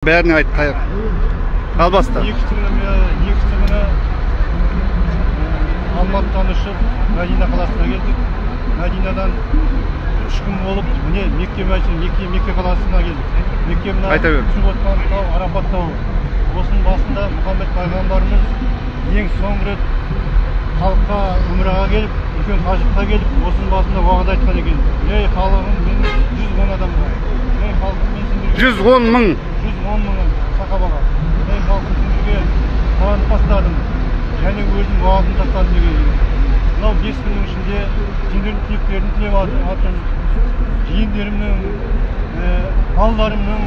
Бәріне айт, қайыр. Ал баста. Екінші күні Алматыдан ұшып Мәдина қаласына келдік. Мәдинадан 3 күн болып, міне Мекке қаласына келдік. Мекке мына түсіп отқан тау Арафат тауы. Осының басында Мұхаммед пайғамбарымыз ең соңғы рет халыққа умраға келіп, үлкен қажылыққа келіп, осының басында уағыз айтқан екен. Ей халқым, мен 110 адамға. Ей халқым, мен сендерге 110 мың. 110 мың сахабаға. Ей халқым, сендерге Құран тастадым және өзім уағызын тастадым деген екен. Мынау 5 күннің ішінде сендердің тілектерін тілеп жатырмын. Жиендерімнің, балаларымның,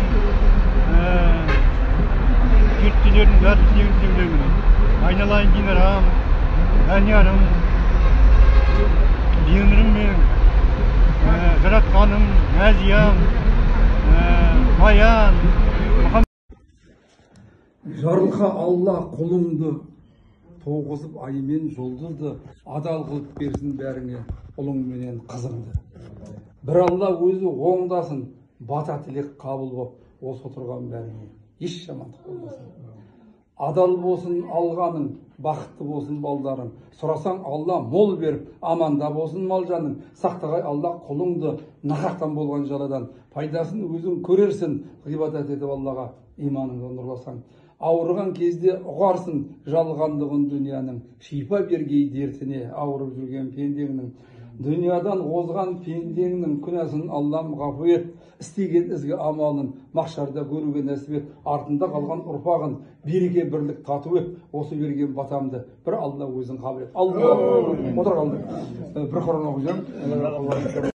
періштелердің бәрі тілегін тілеулермін. Айналайын Динарам, Даниярым, Бейнірім менің, Жаратқаным, Нәзиям, Баян. Жарылқа Алла құлыңды тоғызып аймен жұлдызды адал қылып берсін бәріңе ұлың менен қызыңды. Бір Алла өзі оңдасын, бата тілек қабыл боп осы отырған бәріңе еш жамандық болмасын. Адал болсын алғаның, бақытты болсын балдарың. Сұрасаң Алла мол беріп, аманда болсын мал жаның. Сақтағай Алла құлыңды нақақтан болған жаладан. Пайдасын өзің көрерсін, ғибадат етіп Аллаға иманыңды нұрласаң. Ауырған кезде ұғарсың жалғандығын дүнияның. Шипа бергей дертіне ауырып жүрген пендеңнің. Дүниядан озған пендеңнің күнәсін Аллам ғафу ет. Істеген ізгі амалын махшарда көруге нәсіп ет. Артында қалған ұрпағын береке бірлік тату ет. Осы берген батамды бір Алла өзің қабыл ет. Алла. Отыр қалды. Бір Құран оқып.